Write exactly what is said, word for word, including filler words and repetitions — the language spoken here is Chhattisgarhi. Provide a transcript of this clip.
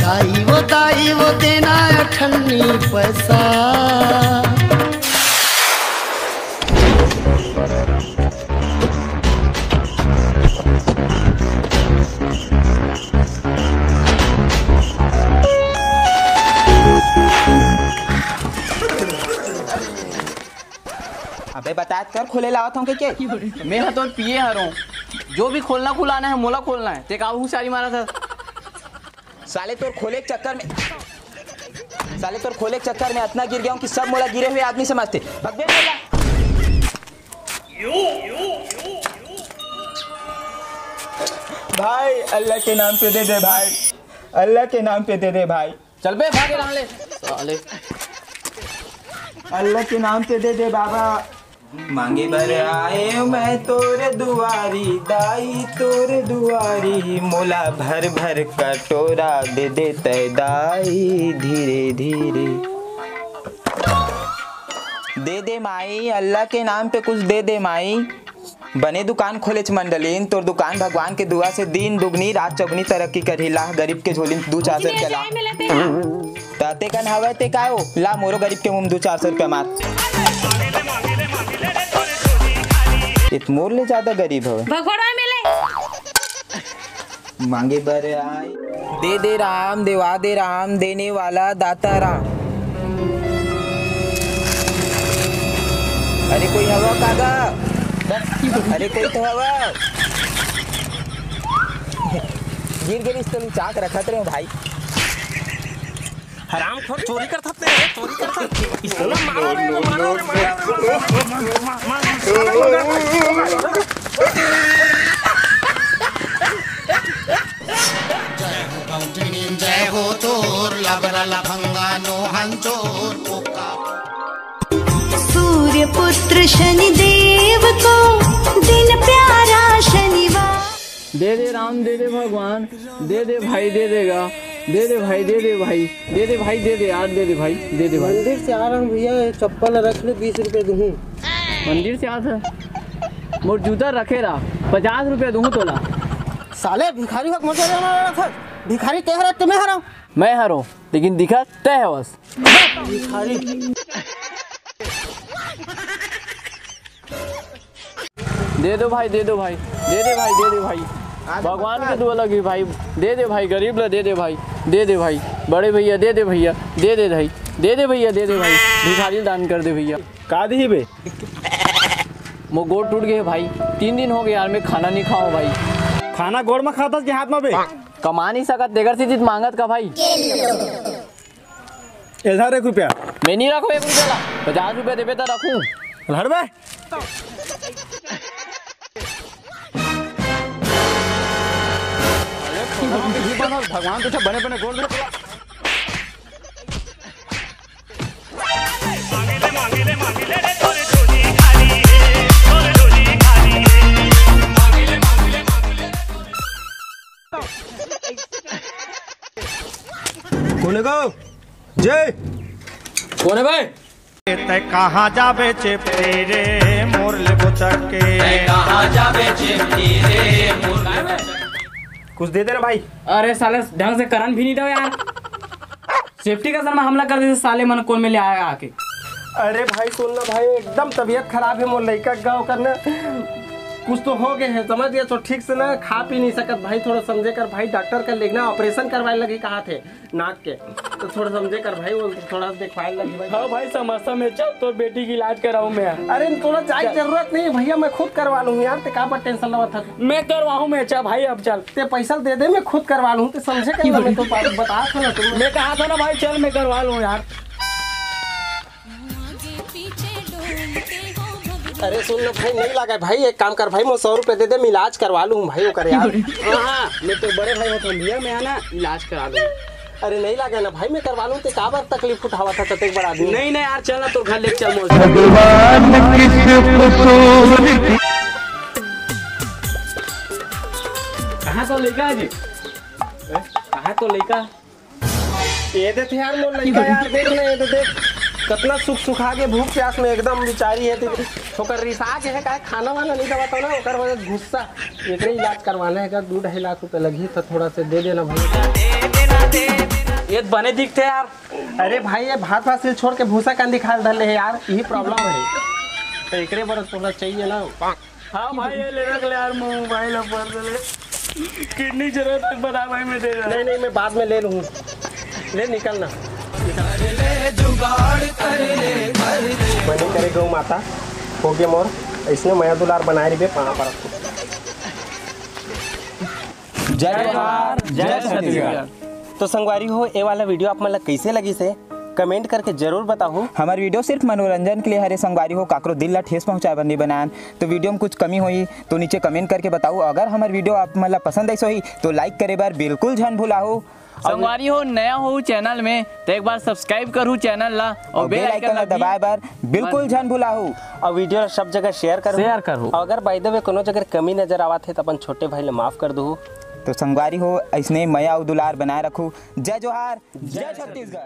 आई वो दाई वो देना अठन्नी पैसा। अबे बतात कर, खोले लावत हूँ के, के? मैं ह तोर पिए हरों। जो भी खोलना खुलाना है, मोला खोलना है। ते का हुशारी मारत हस? साले तोर खोले के चक्कर में, साले तोर खोले के चक्कर में अतना गिर गया हूँ कि सब मोला गिरे हुए आदमी समझते। भग बे मोला। भाई, अल्लाह के नाम पे दे दे भाई, अल्लाह के नाम पे दे दे भाई। चल बे, भागे रहले साले। अल्लाह के नाम पे दे दे बाबा। मांगे बर आए मैं तोर दुआरी, दाई तोर दुआरी, मोला भर भर कटोरा दे दे तै दाई, धीरे धीरे। दे दे माई, अल्लाह के नाम पे कुछ दे दे माई। बने दुकान खोलेच मंडलीन, तोर दुकान भगवान के दुआ से दिन दुगनी रात चौगनी तरक्की करही। ला गरीब के झोली में दू चार सौ रुपया ला। त ते कन हवय ते काय हो? ला मोरो गरीब के मुंह में दू चार सौ रुपया मार। इत मोर ले ज्यादा गरीब हवय। भगवान मिले। मांगे बर आए। दे दे राम, देवा दे राम, देने वाला दाता राम। अरे कोई हवा कागा? अरे कोई तो हवा। गिर गिर इस तो चाक रखत रहे हो भाई। हरामखोर, चोरी करत हस ते, चोरी करत हस। इसको ना मारो रे, मारो रे, मारो रे, मारो रे। जय हो तोर लबरा लफंगा नोहन चोर पोका। सूर्य पुत्र शनि देव को दिन प्यारा शनिवार। दे दे राम, दे दे भगवान, दे दे भाई, दे देगा, दे दे भाई, दे दे भाई, दे दे भाई, दे दे यार, दे दे भाई, दे दे भाई। मंदिर से आ रहा हूँ भैया, ये चप्पल रख ले, बीस रुपए दूँ। मंदिर से आ था, मोर जूता रखे रहा, पचास रुपए दूँ तोला। साले भिखारी हो, मुझे रहना रहा था, भिखारी ते हरा, तुम्हें हरा। मैं हरो, लेकिन दिखा तय हवस। भिखारी। दे दो भाई, दे दो भाई, दे दे भाई, दे दे भाई। भगवान के दुआ लगी भाई, दे दे भाई, गरीब ला दे दे भाई, दे दे भाई, बड़े भैया दे दे भैया, दे दे भाई, दे दे भैया, दे दे भाई, भिखारी दान कर दे भैया। का दिही बे? मोर गोड़ टूट गए भाई, तीन दिन हो गए यार, मैं खाना नहीं खाऊं भाई। खाना गोड़ में खाता कि हाथ में बे? कमा नहीं सकत, देगर से जित मांगत का भाई। एला धर एक रुपया। मैं नहीं रखूं एक रुपया ला, पचास रुपया देबे तो रखूं। हट बे। भगवान तो बने बने गोल। कोने गो? जय। कोने भाई? तै कहाँ जाबे चेपटी रे, मोर ले बोचक के। तै कहाँ जाबे चेपटी रे, मोर ले बोचक के। कुछ दे दे ना भाई। अरे साले, ढंग से करन भी नहीं दो यार। सेफ्टी का सर में हमला कर देते साले मन, कौन में ले आया आके। अरे भाई सुन ना भाई, एकदम तबीयत खराब है मोर लइका का, ओकर ना कुछ तो हो गए है, समझ गए? तो ठीक से ना खा पी नहीं सकत भाई, थोड़ा समझे कर भाई, डॉक्टर का लेगना, ऑपरेशन करवाए लगी कहा थे नाक के, तो थोड़ा समझे कर भाई, वो थोड़ा देखवाए लगी भाई। हाँ भाई, समस्या में चल, तोर बेटी की इलाज कराऊं मैं। अरे थोड़ा जाए की जरूरत नहीं है भैया, मैं खुद करवा लूँ यार, ते का पर टेंशन लेवा था? मैं करवाऊं मैं, अच्छा भाई अब चल। ते पैसा दे दे, मैं खुद करवा लूँ, ते समझे कर, मैं तो बात बता था ना तुम। मैं कहा था ना भाई, चल मैं करवा लूँ यार। अरे सुन लो भाई, नहीं लगा भाई, एक काम कर भाई, मैं सौ रुपए दे दे, मैं इलाज करवा लूँ भाई, ओकर यार। हाँ, हाँ, मैं तो बड़े भाई होता हूँ भैया, मैं है ना इलाज करा लूँ। अरे नहीं लगा ना भाई, मैं करवा लूँ, ते काबर तकलीफ उठावा था ततेक बड़ा आदमी। नहीं, नहीं यार, चल ना, तोर घर लेके चल मोर। भगवान किस कसूर की। कहाँ तो लइका है जी? कहाँ तो लइका? ये देख यार, मोर लइका यार, देख ना, ये तो देख, कितना सुख सुखा के भूख प्यास में एकदम बिचारी है, तो ओकर रिसा के है, काहे खाना वाना नहीं दवा तो ना, ओकर वजह से गुस्सा। एकरे इलाज करवाना है, अगर दू ढाई लाख रुपए लगही, तो थोड़ा से दे देना भाई। ये तो बने दिखते यार। अरे भाई, ये भात भात से छोड़ के भूसा कांदी खाए धर ले हे यार, यही प्रॉब्लम है। तो एकरे बर थोड़ा चाहिए ना। हाँ भाई, ये ले रख ले यार, मोबाइल नंबर ले ले। किडनी जरूरत है, बता भाई, मैं दे रहा। नहीं नहीं, मैं बाद में ले लूँ। ले निकल ना। बने करे गौ माता, हो गए मोर, इसने मया दुलार बनाए रहिबे, पाँव परत। जय जोहार, जय छत्तीसगढ़। तो संगवारी हो, ये वाला वीडियो आप मन ला कैसे लगिस हे, कमेंट करके जरूर बताहू। हमर वीडियो सिर्फ मनोरंजन के लिए हरे संगवारी हो, काकरो दिल ला ठेस पहुंचाए बर नहीं बनान। तो वीडियो में कुछ कमी होई तो नीचे कमेंट करके बताहू। अगर हमर वीडियो आप मन ला पसंद आइस होही तो लाइक करे बर बिल्कुल झन भुलाहू। संगवारी हो, नया हो चैनल में तो एक बार सब्सक्राइब करू चैनल ला और और बेल बेल आइकन आइकन ला ला भी दबाए बर बिल्कुल बस। झन भुलाहू। और वीडियो ला सब जगह शेयर करू। शेयर करू। और अगर बाय द वे कोनो जगह कमी नजर आवत है तो अपन छोटे भाई ले माफ कर दू। तो संगवारी हो, ऐसने मया अउ दुलार बनाए रखू। जय जोहार, जय छत्तीसगढ़।